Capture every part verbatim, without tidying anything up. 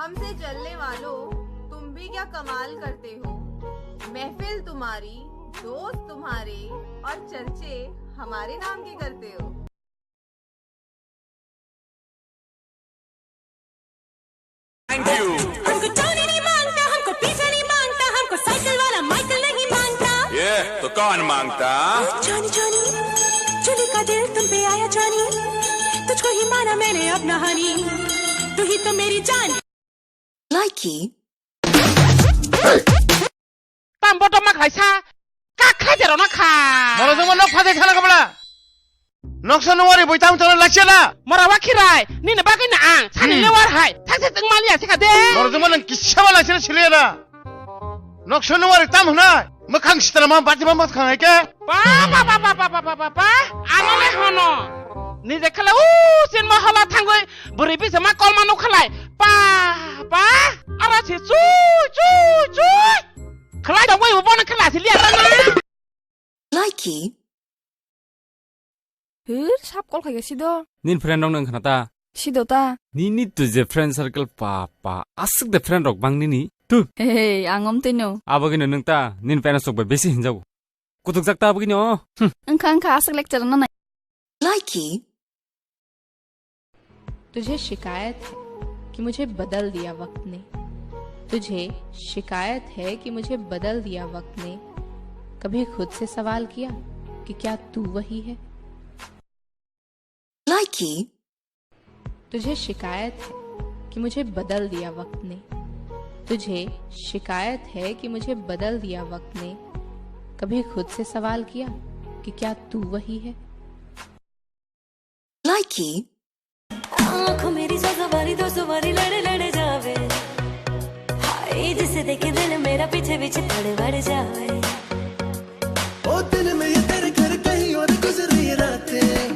हमसे चलने वालों, तुम भी क्या कमाल करते हो। महफिल तुम्हारी, दोस्त तुम्हारे और चर्चे हमारे नाम के करते हो। Thank you. हमको टोनी नहीं मांगता, हमको पीछे नहीं मांगता, हमको साइकिल वाला माइकल नहीं मांगता। ये तो कौन मांगता? जानी जानी, चुली का दिल तुम पे आया जानी, तुझको ही माना मैंने अपना हनी, तू ही तो मेरी जान। Likey. Tam boto ma khlaisa, kak khlai de rona kha. Moro jongma nok phade khala kabla. Noksa nuwari boi tam tono lakchela. Mora wa khirai, nini bagwi na ang, sani lewar hai, thakse tong maliya sikha de. Moro jongma nang kisaba lakchela siliya na. Noksa nuwari tam hwnai, mwkhang sitra ma bati ma mwkhang hai ke. Pa pa pa pa pa pa pa pa pa. Ano le hono. Ni de khala u sin ma hala thangoi, buri bisa ma kol ma nuk khalai. Pa pa. Ara si chu chu chu. Khlai da wai bo na khala si liya na. Likey. Hur sap kol khaika sido. Nin friend rok nang khna ta. Sido ta. Nini tu je friend circle pa pa aswk de friend rok bang nini. Tu. Hey, ang om tino. Abo gino nung ta nin friend sok bai besi hinjau. Kutuk jak ta abo gino. Hmm. Engkha engkha aswk lecture na nai. Likey. तुझे शिकायत है कि मुझे बदल दिया वक्त ने। तुझे शिकायत है कि मुझे बदल दिया वक्त ने। कभी खुद से सवाल किया कि क्या तू वही है? Likey. तुझे शिकायत है कि मुझे बदल दिया वक्त ने। तुझे शिकायत है कि मुझे बदल दिया वक्त ने। कभी खुद से सवाल किया कि क्या तू वही है? Likey. आंखों मेरी सौ सवारी दो सवारी लड़ लड़ जावे। हाय जिसे देखे दिल मेरा पीछे पीछे पड़ बढ़ जावे। ओ दिन में ये तेरे घर कहीं और गुजरी रातें।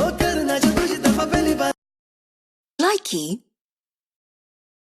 ओ करना जो कुछ दफा पहली बार। Likey.